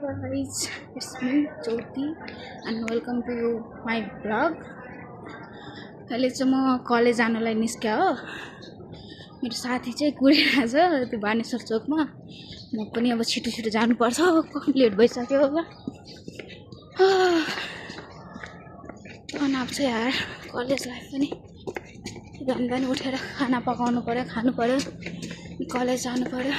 guys, it's me Jyoti and welcome to my vlog. अहिले चाहिँ म कलेज जानलाई निस्क्या हो। मेरो साथी चाहिँ कुरिरहेछ त्यो बानेश्वर चोकमा। म पनि अब छिटो छिटो जानुपर्छ, लेट भइसक्यो अब। तनाव छ यार कलेज लाइफ पनि। बिहान उठेर खाना पकाउनु पर्यो, खानु पर्यो, कलेज जानु पर्यो।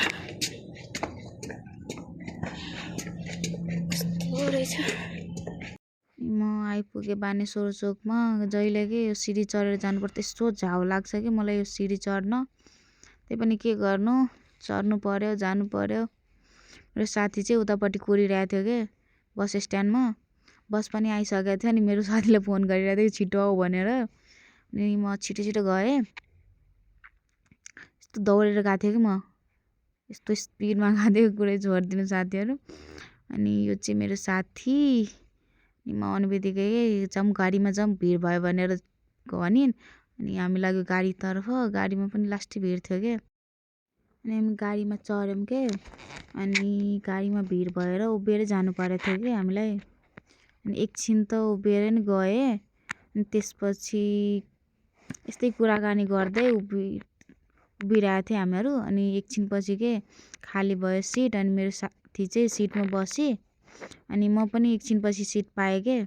म आइपुगेँ बानेश्वर चोकमा। जहिले के यो सिडी चढेर जानुपर्छ, त्यस्तो झाउ लाग्छ कि मलाई यो सिडी चढ्न। त्यही पनि के गर्नु, चढ्नु पर्यो, जानु पर्यो। मेरो साथी चाहिँ उतापट्टि कुरिरहेको थियो के बस स्ट्यान्डमा। बस पनि आइसकेको थियो अनि मेरो साथीले फोन गरिरहेको थियो छिटो आऊ भनेर। अनि म छिटो छिटो गएँ। यस्तो दौडेर गएको थिएँ कि म, यस्तो स्पिडमा गएको थिएँ, कुरै छोडिदिनु साथीहरू। अनि यो चाहिँ मेरो साथी। अनि म आउने बित्तिकै जाऊँ गाडीमा जाऊँ, भिड भयो भनेर भनिन्। अनि हामी लाग्यो गाडीतर्फ। गाडीमा पनि लास्टै भिड थियो के। अनि हामी गाडीमा चढ्यौँ के। अनि गाडीमा भिड भएर उभिएर जानु परेको थियो कि हामीलाई। अनि एकछिन त उभिएर नि गएँ। अनि त्यसपछि यस्तै कुराकानी गर्दै उभिरहेको थिएँ हामीहरू। अनि एकछिनपछि के खाली भयो सिट। अनि मेरो साथी चाहिँ सिटमा बसी। अनि म पनि एकछिनपछि सिट पाएँ के।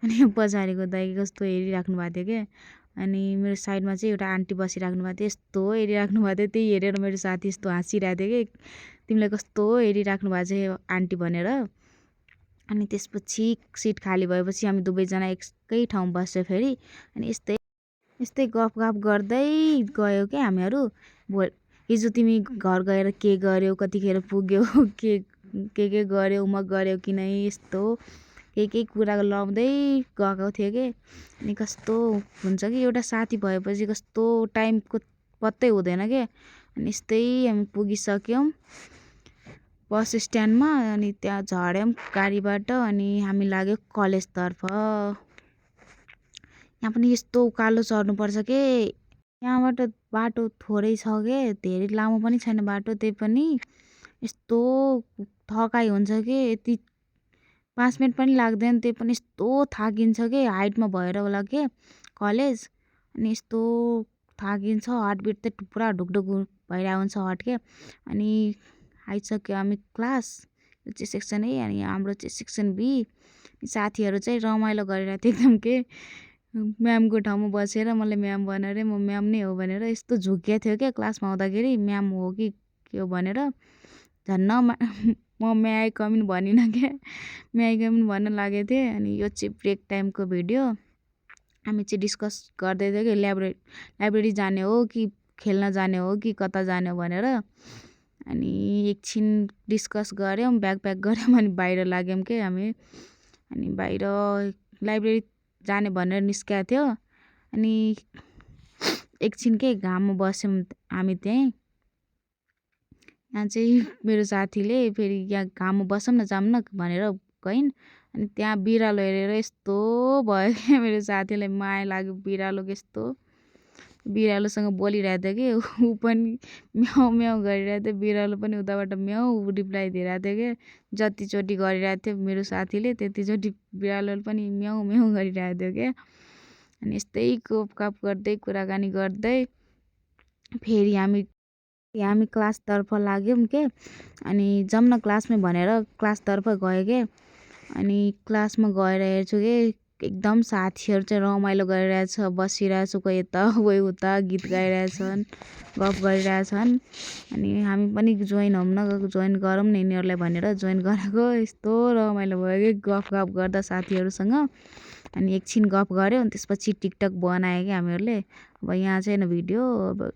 अनि पछाडिको दाइ कस्तो हेरिराख्नु भएको थियो के। अनि मेरो साइडमा चाहिँ एउटा आन्टी बसिराख्नु भएको थियो, यस्तो हेरिराख्नु भएको थियो। त्यही हेरेर मेरो साथी यस्तो हाँसिरहेको थियो कि तिमीलाई कस्तो हेरिराख्नु भएको छ आन्टी भनेर। अनि त्यसपछि सिट खाली भएपछि हामी दुवैजना एकै ठाउँ बस्यो फेरि। अनि यस्तै गफ गर्दै गयो क्या हामीहरू। हिजो तिमी घर गएर के गर्यौ, कतिखेर पुग्यौ, के गर्यौ, होमवर्क गर्यौ कि नै, यस्तो केही कुरा लाउँदै गएको थियो कि। अनि कस्तो हुन्छ कि एउटा साथी भएपछि कस्तो टाइमको पत्तै हुँदैन के। अनि यस्तै हामी पुगिसक्यौँ बस स्ट्यान्डमा। अनि त्यहाँ झऱ्यौँ गाडीबाट। अनि हामी लाग्यो कलेजतर्फ। यहाँ पनि यस्तो उकालो चढ्नुपर्छ के। यहाँबाट बाटो थोरै छ के, धेरै लामो पनि छैन बाटो। त्यही पनि यस्तो थकाइ हुन्छ कि यति 5 मिनट पनि लाग्दैन। त्यही पनि यस्तो थाकिन्छ कि, हाइटमा भएर होला के कलेज। अनि यस्तो थाकिन्छ, हार्टबिट त पुरा ढुकढुक भइरहेको हुन्छ हार्ट के। अनि आइसक्यो हामी क्लास। यो चाहिँ सेक्सन ए अनि हाम्रो चाहिँ सेक्सन बी। साथीहरू चाहिँ रमाइलो गरिरहेको थियो एकदम के। म्यामको ठाउँमा बसेर मलाई म्याम भनेर, म म्याम नै हो भनेर यस्तो झुकिएको थियो क्या क्लासमा आउँदाखेरि, म्याम हो कि के हो भनेर। झन्न म मे आई कम इन भनिनँ क्या, मे आई कम इन भन्न लागेको थिएँ। अनि यो चाहिँ ब्रेक टाइमको भिडियो। हामी चाहिँ डिस्कस गर्दै थियो कि लाइब्रेरी जाने हो कि खेल्न जाने हो कि कता जाने हो भनेर। अनि एकछिन डिस्कस गऱ्यौँ, ब्याग प्याक गऱ्यौँ। अनि बाहिर लाग्यौँ के हामी। अनि बाहिर लाइब्रेरी जाने भनेर निस्केको थियो। अनि एकछिन के घाममा बस्यौँ हामी त्यहीँ। यहाँ चाहिँ मेरो साथीले फेरि यहाँ घाममा बसौँ न, जाऊँ न भनेर गइन्। अनि त्यहाँ बिरालो हेरेर यस्तो भयो क्या मेरो साथीलाई माया लाग्यो। बिरालो यस्तो बिरालोसँग बोलिरहेको थियो कि, ऊ पनि म्याउ म्याउ गरिरहेको थियो। बिरालो पनि उताबाट म्याउ रिप्लाई दिइरहेको थियो क्या। जतिचोटि गरिरहेको थियो मेरो साथीले त्यतिचोटि बिरालोले पनि म्याउ म्याउ गरिरहेको थियो क्या। अनि यस्तै गफगाफ गर्दै कुराकानी गर्दै फेरि हामी क्लासतर्फ लाग्यौँ के। अनि जाऊँ न क्लासमै भनेर क्लासतर्फ गयो के। अनि क्लासमा गएर हेर्छु कि एकदम साथीहरू चाहिँ रमाइलो गरिरहेछ, बसिरहेछ, कोही यता कोही उता, गीत गाइरहेछन्, गफ गरिरहेछन्। अनि हामी पनि जोइन हौँ न, जोइन गरौँ न यिनीहरूलाई भनेर जोइन गरेको। यस्तो रमाइलो भयो कि गफगाफ गर्दा साथीहरूसँग। अनि एकछिन गफ गऱ्यो। अनि त्यसपछि टिकटक बनायो कि हामीहरूले। अब यहाँ छैन भिडियो, अब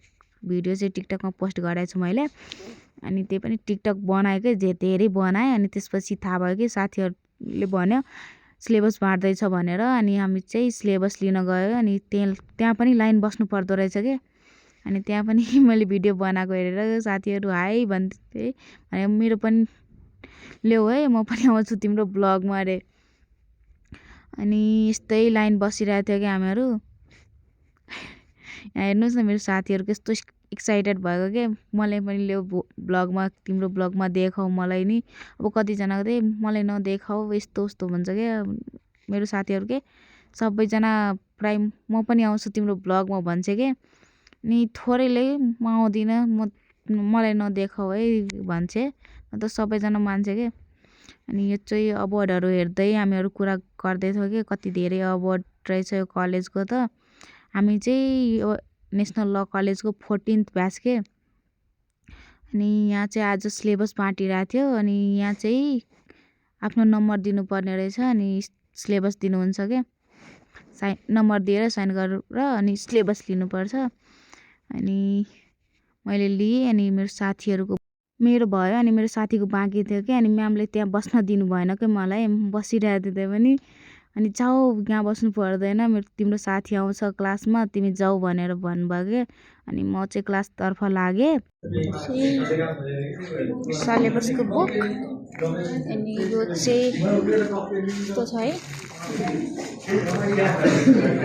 भिडियो चाहिँ टिकटकमा पोस्ट गरेको छु मैले। अनि त्यही पनि टिकटक बनाएकै धेरै बनाएँ। अनि त्यसपछि थाहा भयो कि साथीहरूले भन्यो सिलेबस बाँड्दैछ भनेर। अनि हामी चाहिँ सिलेबस लिन गयो। अनि त्यहाँ पनि लाइन बस्नु पर्दो रहेछ क्या। अनि त्यहाँ पनि मैले भिडियो बनाएको हेरेर साथीहरू हाई भन्थे भने मेरो पनि ल्याऊ है, म पनि आउँछु तिम्रो ब्लगमा अरे। अनि यस्तै लाइन बसिरहेको थियो कि हामीहरू। यहाँ हेर्नुहोस् न मेरो साथीहरू कस्तो एक्साइटेड भएको के मलाई पनि ल्याऊ ब्लगमा तिम्रो ब्लगमा देखाऊ मलाई नि। अब कतिजनाको चाहिँ मलाई नदेखाऊ यस्तो उस्तो भन्छ क्या मेरो साथीहरू के सबैजना प्राय म पनि आउँछु तिम्रो ब्लगमा भन्छ के। अनि थोरैले म आउँदिनँ मलाई नदेखाऊ है भन्छे अन्त सबैजना मान्छे के। अनि यो चाहिँ अवार्डहरू हेर्दै हामीहरू कुरा गर्दै थियौँ कि कति धेरै अवार्ड रहेछ यो कलेजको त। हामी चाहिँ यो नेसनल ल कलेजको 14th ब्याच के। अनि यहाँ चाहिँ आज सिलेबस बाँडिरहेको थियो अनि यहाँ चाहिँ आफ्नो नम्बर दिनुपर्ने रहेछ अनि सिलेबस दिनुहुन्छ क्या। नम्बर दिएर साइन गरेर अनि सिलेबस लिनुपर्छ। अनि मैले लिएँ अनि मेरो भयो अनि मेरो साथीको बाँकी थियो कि अनि म्यामले त्यहाँ बस्न दिनु भएन कि मलाई बसिरहेको थिएँ पनि। अनि जाऊ यहाँ बस्नु पर्दैन तिम्रो साथी आउँछ क्लासमा तिमी जाऊ भनेर भन्नुभयो क्या। अनि म चाहिँ क्लासतर्फ लागेँ। सिलेबसको बुक अनि यो चाहिँ यस्तो छ है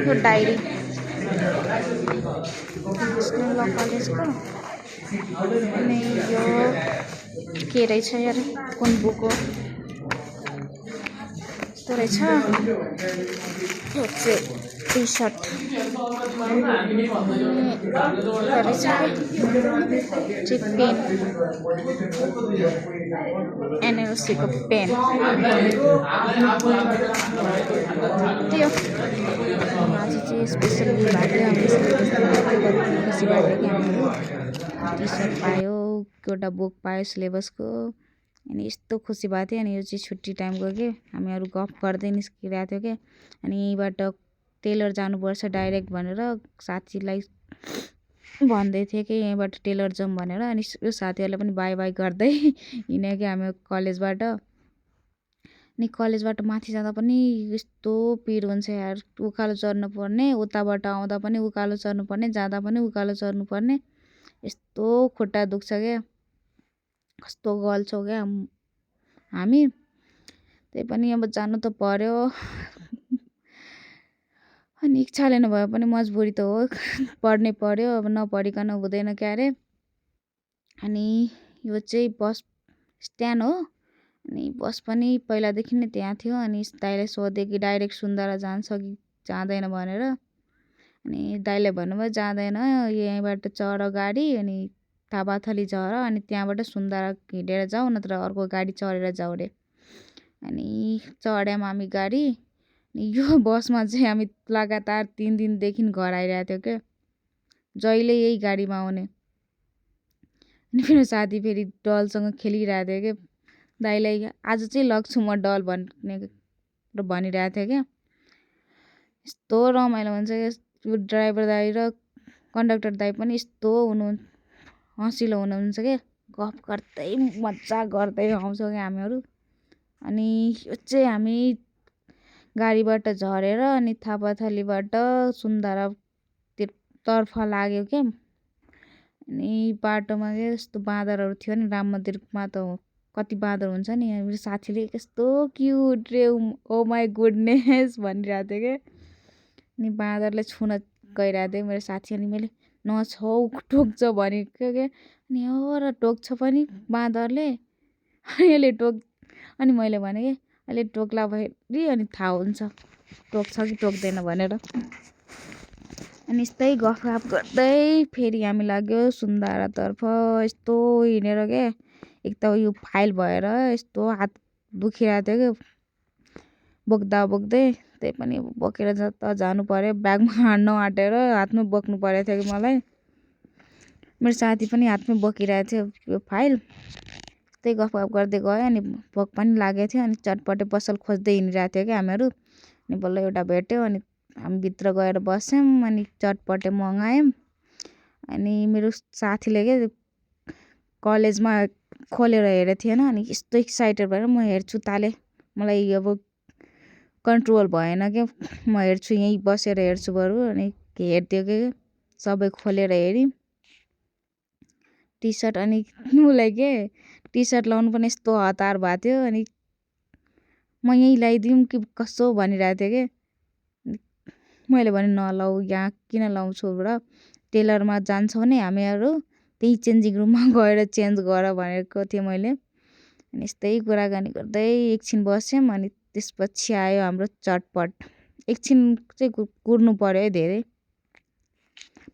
यो डायरी नेसनल ल कलेजको। अनि यो के रहेछ यार कुन बुक हो यस्तो रहेछ। यो चाहिँ टी सर्ट पेन एनएलसीको पेन त्यो आज चाहिँ स्पेसल भएको खुसी भएको कि हामीहरू टी सर्ट पायो एउटा बुक पायो सिलेबसको। अनि यस्तो खुसी भएको थियो। अनि यो चाहिँ छुट्टी टाइमको के हामीहरू गफ गर्दै निस्किरहेको थियो क्या। अनि यहीँबाट टेलर जानुपर्छ डाइरेक्ट भनेर साथीलाई भन्दै थिएँ कि यहीँबाट टेलर जाउँ भनेर। अनि यो साथीहरूले पनि बाई बाई गर्दै हिँड्यो कि हामी कलेजबाट। अनि कलेजबाट माथि जाँदा पनि यस्तो पिर हुन्छ यार उकालो चढ्नुपर्ने उताबाट आउँदा पनि उकालो चढ्नुपर्ने जाँदा पनि उकालो चढ्नुपर्ने यस्तो खुट्टा दुख्छ क्या कस्तो गल्छौँ क्या हामी। त्यही पनि अब जानु त पर्यो अनि इच्छाले नभए पनि मजबुरी त हो पढ्नै पर्यो अब नपढिकन हुँदैन क्या अरे। अनि यो चाहिँ बस स्ट्यान्ड हो। अनि बस पनि पहिलादेखि नै त्यहाँ थियो। अनि दाइले सोधेँ कि डाइरेक्ट सुन्दारा जान्छ कि जाँदैन भनेर। अनि दाइले भन्नुभयो जाँदैन यहीँबाट चढ गाडी अनि थापाथली झर अनि त्यहाँबाट सुन्दारा हिँडेर जाऊ नत्र अर्को गाडी चढेर जाऊ रे। अनि चढ्यौँ हामी गाडी। अनि यो बसमा चाहिँ हामी लगातार 3 दिनदेखि घर आइरहेको थियो क्या जहिले यही गाडीमा आउने। अनि मेरो साथी फेरि डलसँग खेलिरहेको थियो क्या दाइलाई आज चाहिँ लग्छु म डल भनिरहेको थियो क्या। यस्तो रमाइलो हुन्छ क्या ड्राइभर दाइ र कन्डक्टर दाइ पनि यस्तो हँसिलो हुनुहुन्छ क्या गफ गर्दै मजा गर्दै आउँछौँ क्या हामीहरू। अनि यो चाहिँ हामी गाडीबाट झरेर अनि थापाथलीबाट सुन्दारा तर्फ लाग्यो क्या। अनि बाटोमा क्या यस्तो बाँदरहरू थियो नि राम मन्दिरमा त कति बाँदर हुन्छ नि। मेरो साथीले कस्तो क्युट रे ओ माई गुडनेस भनिरहेको थियो क्या। अनि बाँदरले छुन गइरहेको थियो मेरो साथी। अनि मैले नछौ टोक्छ भनेको क्या। अनि हो र टोक्छ पनि बाँदरले यसले अनि मैले भने कि अहिले टोक्ला भएरि अनि थाहा हुन्छ टोक्छ कि टोक्दैन भनेर। अनि यस्तै गफगाफ गर्दै फेरि हामी लाग्यो सुन्दारातर्फ। यस्तो हिँडेर क्या एक त यो फाइल भएर यस्तो हात दुखिरहेको थियो क्या बोक्दै। त्यही पनि बोकेर त जानु पर्यो ब्यागमा नआँटेर हातमै बोक्नु परेको थियो कि मलाई। मेरो साथी पनि हातमै बोकिरहेको थियो यो फाइल। त्यही गफगाफ गर्दै गयो अनि भोक पनि लागेको थियो। अनि चटपटे पसल खोज्दै हिँडिरहेको थियो क्या हामीहरू। अनि बल्ल एउटा भेट्यो अनि हामी भित्र गएर बस्यौँ अनि चटपटे मगायौँ। अनि मेरो साथीले के कलेजमा खोलेर हेरेको थिएन अनि यस्तो एक्साइटेड भएर म हेर्छु ताले मलाई अब कन्ट्रोल भएन क्या म हेर्छु यहीँ बसेर हेर्छु बरु। अनि हेर्थ्यो कि सबै खोलेर हेऱ्यौँ टी सर्ट। अनि उसलाई के टी सर्ट लाउनु पनि यस्तो हतार भएको थियो। अनि म यहीँ लगाइदिउँ कि कसो भनिरहेको थियो कि मैले भने नलाऊ यहाँ किन लाउँछु र टेलरमा जान्छौँ भने हामीहरू त्यही चेन्जिङ रुममा गएर चेन्ज गर भनेको थिएँ मैले। अनि यस्तै कुराकानी गर्दै एकछिन बस्यौँ अनि त्यसपछि आयो हाम्रो चटपट। एकछिन चाहिँ कुर्नु पर्यो है धेरै,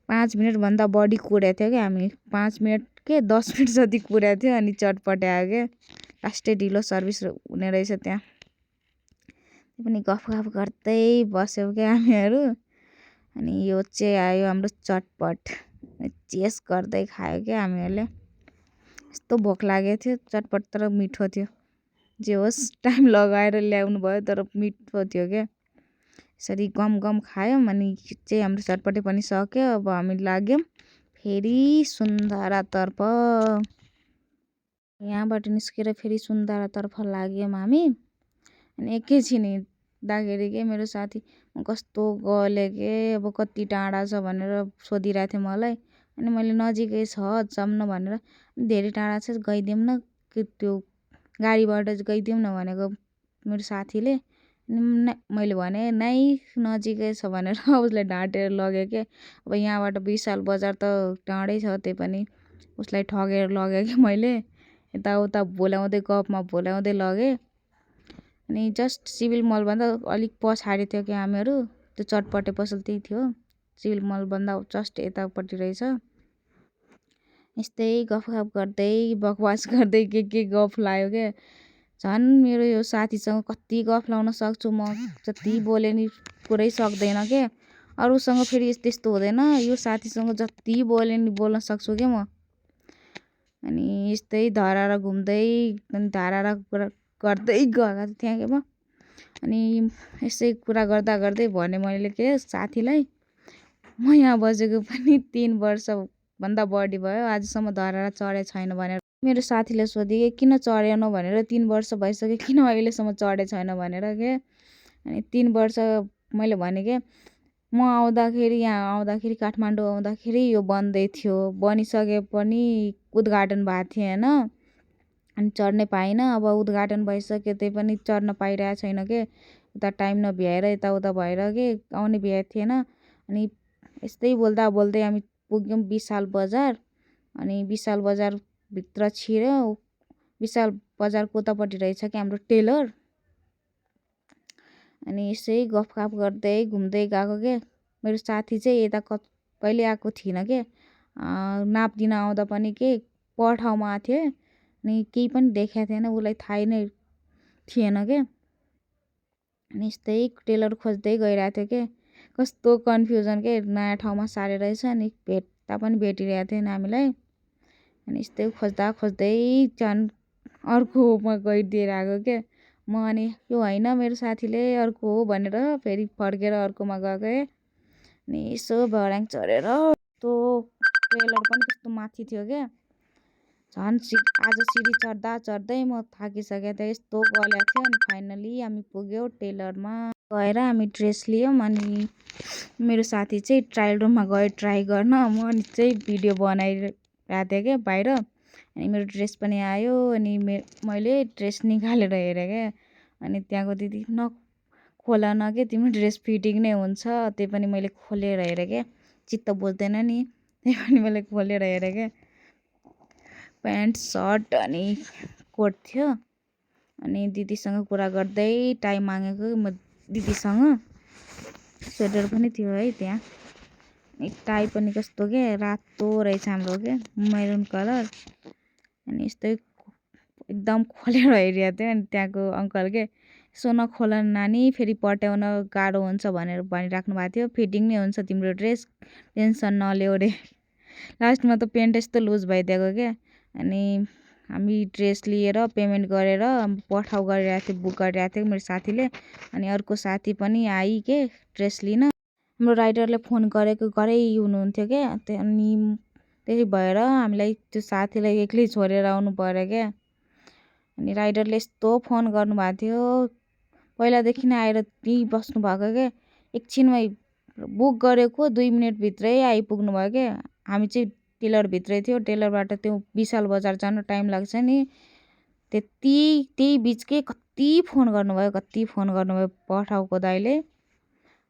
5 मिनटभन्दा बढी कुरेको थियो क्या हामी, 5 मिनट के 10 मिनट जति कुरेको थियो अनि चटपट आयो क्या। लास्टै ढिलो सर्भिस हुने रहेछ त्यहाँ, त्यो पनि गफगाफ गर्दै बस्यौँ क्या हामीहरू। अनि यो चाहिँ आयो हाम्रो चटपट, चेस गर्दै खायो क्या हामीहरूले। यस्तो भोक लागेको थियो, चटपट तर मिठो थियो। जे होस् टाइम लगाएर ल्याउनु भयो तर मिठो थियो क्या। यसरी गम गम खायौँ अनि चाहिँ हाम्रो चटपटे पनि सक्यो। अब हामी लाग्यौँ फेरि सुन्धारातर्फ। यहाँबाट निस्केर फेरि सुन्धारातर्फ लाग्यौँ हामी। अनि एकैछिन हिँड्दाखेरि के मेरो साथी कस्तो गल्यो के, अब कति टाढा छ भनेर सोधिरहेको थियो मलाई। अनि मैले नजिकै छ जाऊँ न भनेर, धेरै टाढा छ गइदिउँ न, त्यो गाडीबाट गइदिउँ न भनेको मेरो साथीले। मैले भने नै नजिकै छ भनेर उसलाई ढाँटेर लगेँ के। अब यहाँबाट विशाल बजार त टाढै छ, त्यही पनि उसलाई ठगेर लगेँ कि मैले। यताउता बोलाउँदै गफमा बोलाउँदै लगेँ। अनि जस्ट सिभिल मलभन्दा अलिक पछाडि थियो कि हामीहरू, त्यो चटपटे पसल त्यही थियो, सिभिल मलभन्दा जस्ट यतापट्टि रहेछ। यस्तै गफगाफ गर्दै बकवास गर्दै के गफ लायो क्या। झन् मेरो यो साथीसँग कति गफ लाउन सक्छु म, जति बोले नि पुरै सक्दैन के। अरूसँग फेरि यस्तो हुँदैन, यो साथीसँग जति बोले नि बोल्न सक्छु क्या म। अनि यस्तै धराएर घुम्दै अनि धराएर गर्दै गएको थिएँ क्या म। अनि यसै कुरा गर्दा गर्दै भने मैले के साथीलाई, म यहाँ बसेको पनि 3 वर्षभन्दा बढी भयो, आजसम्म धराएर चढे छैन भनेर। मेरो साथीले सोधे किन चढेनौ भनेर, 3 वर्ष भइसक्यो किन अहिलेसम्म चढे छैन भनेर के। अनि 3 वर्ष मैले भने के, म आउँदाखेरि यहाँ आउँदाखेरि काठमाडौँ आउँदाखेरि यो बन्दै थियो, बनिसके पनि उद्घाटन भएको थिएन अनि चढ्नै पाइनँ। अब उद्घाटन भइसक्यो त्यही पनि चढ्न पाइरहेको छैन के, उता टाइम नभ्याएर यताउता भएर के आउने भ्याएको थिएन। अनि यस्तै बोल्दा बोल्दै हामी पुग्यौँ विशाल बजार। अनि विशाल बजारभित्र छिर्यौँ। विशाल बजारको उतापट्टि रहेछ कि हाम्रो टेलर। अनि यसै गफगाफ गर्दै घुम्दै गएको के। मेरो साथी चाहिँ यता कहिले आएको थिएन के, नाप दिन आउँदा पनि के पर ठाउँमा आएको थियो। अनि केही पनि देखाएको थिएन, उसलाई थाहै नै थिएन के। अनि यस्तै टेलर खोज्दै गइरहेको थियो के, कस्तो कन्फ्युजन के, नयाँ ठाउँमा सारे रहेछ अनि भेट्दा पनि भेटिरहेको थिएन हामीलाई। अनि यस्तै खोज्दा खोज्दै झन् अर्कोमा गइदिएर आएको के म। अनि यो होइन मेरो साथीले अर्को हो भनेर फेरि फर्केर अर्कोमा गएको। अनि यसो भर्याङ चढेर त्यो टेलर पनि कस्तो माथि थियो क्या। झन् आज सिडी चढ्दा चढ्दै म थाकिसकेको थिएँ, यस्तो गलेको थियो। अनि फाइनली हामी पुग्यौँ टेलरमा। गएर हामी ड्रेस लियौँ। अनि मेरो साथी चाहिँ ट्रायल रुममा गयो ट्राई गर्न, म अनि चाहिँ भिडियो बनाइरहेको थिएँ क्या बाहिर। अनि मेरो ड्रेस पनि आयो। अनि मैले ड्रेस निकालेर हेरेँ क्या। अनि त्यहाँको दिदी नखोल न के, तिम्रो ड्रेस फिटिङ नै हुन्छ। त्यही पनि मैले खोलेर हेरेँ क्या, चित्त बुझ्दैन नि, त्यही पनि मैले खोलेर हेरेँ क्या। प्यान्ट सर्ट अनि कोट थियो। अनि दिदीसँग कुरा गर्दै टाई मागेको म दिदीसँग, स्वेटर पनि थियो है त्यहाँ। टाई पनि कस्तो के रातो रहेछ हाम्रो के, मैरुन कलर। अनि यस्तै एकदम खोलेर हेरिरहेको थियो। अनि त्यहाँको अङ्कल के, यसो नखोल नानी फेरि पट्याउन गाह्रो हुन्छ भनेर भनिराख्नु भएको थियो, फिटिङ नै हुन्छ तिम्रो ड्रेस, टेन्सन नल्याऊ रे। लास्टमा त पेन्ट यस्तो लुज भइदिएको क्या। अनि हामी ड्रेस लिएर पेमेन्ट गरेर पठाउ गरिरहेको थियो, बुक गरिरहेको थियो मेरो साथीले। अनि अर्को साथी पनि आई के ड्रेस लिन। हाम्रो राइडरले फोन गरेको गरै हुनुहुन्थ्यो क्या। अनि त्यही भएर हामीलाई त्यो साथीलाई एक्लै छोडेर आउनु पर्यो क्या। अनि राइडरले यस्तो फोन गर्नुभएको थियो, पहिलादेखि नै आएर त्यहीँ बस्नु भएको क्या। एकछिनमै बुक गरेको 2 मिनटभित्रै आइपुग्नु भयो क्या। हामी चाहिँ टेलरभित्रै थियो, टेलरबाट त्यो विशाल बजार जानु टाइम लाग्छ नि, त्यही बिचकै कति फोन गर्नुभयो पठाउको दाइले।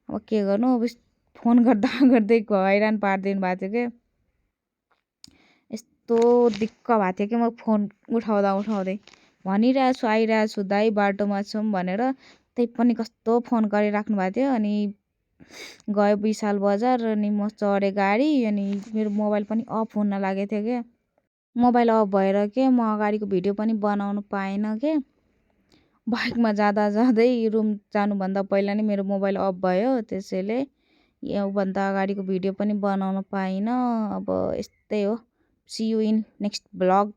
अब के गर्नु, अब फोन गर्दा गर्दै हैरान पारिदिनु भएको थियो के। यस्तो दिक्क भएको थियो कि म फोन उठाउँदै भनिरहेको छु आइरहेको छु दाइ बाटोमा छौँ भनेर, त्यही पनि कस्तो फोन गरिराख्नु भएको थियो। अनि गयो विशाल बजार, अनि म चढेँ गाडी, अनि मेरो मोबाइल पनि अफ हुन लागेको थियो क्या। मोबाइल अफ भएर के म अगाडिको भिडियो पनि बनाउनु पाइनँ के। बाइकमा जाँदा जाँदै रुम जानुभन्दा पहिला नै मेरो मोबाइल अफ भयो, त्यसैले योभन्दा अगाडिको भिडियो पनि बनाउन पाइनँ। अब यस्तै हो। See you in next blog.